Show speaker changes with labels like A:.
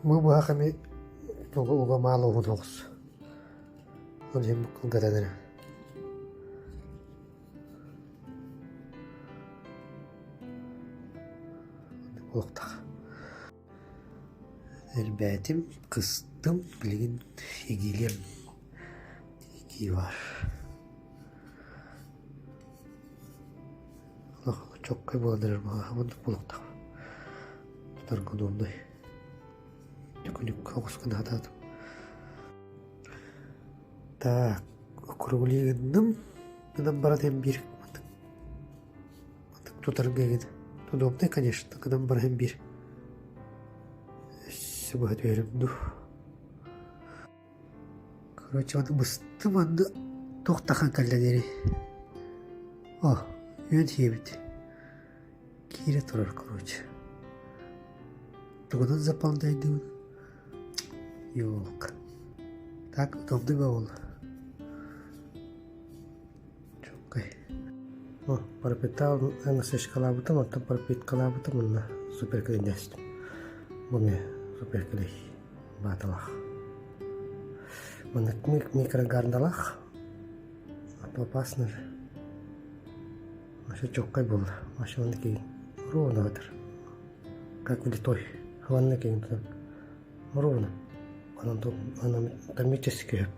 A: Бу быһах эмиэ уга маала уһун соҕус. Ол иһин бу кылгатан эрэ. Олохтоох. Элбээтим, кыстым, билигин игиилиэм игии баар. Олох чоккай буолан эрэр быһыылаах, оннук буолуохтаах. Тутарга удобнай. Төкүнүк оҕус гына сатаатым. Так, округли гынным. Гынан баран эн биир тутарга игин удобный, конечно, гынан баран биир өссө быһа түһэрим дуу. Короче, аны быстым анны туох тахан кэллэ диэри. О, үөн сиэбит. Киирэ турар, короче. Тугунан заполняйдыбын? Ёлка. Так, удобный буолла. Чуолкай. О, пропитал НСшкалаабытым, оттон пропиткалаабытым уонна суперклейдээстим. Бу эмиэ суперклей бааталаах. Маннык микрогардалаах, а то опасно же. Вообще чёткай буолла. Вообще маннык ровно батар. Как влитой. Маннык ровно. Анатомически өп.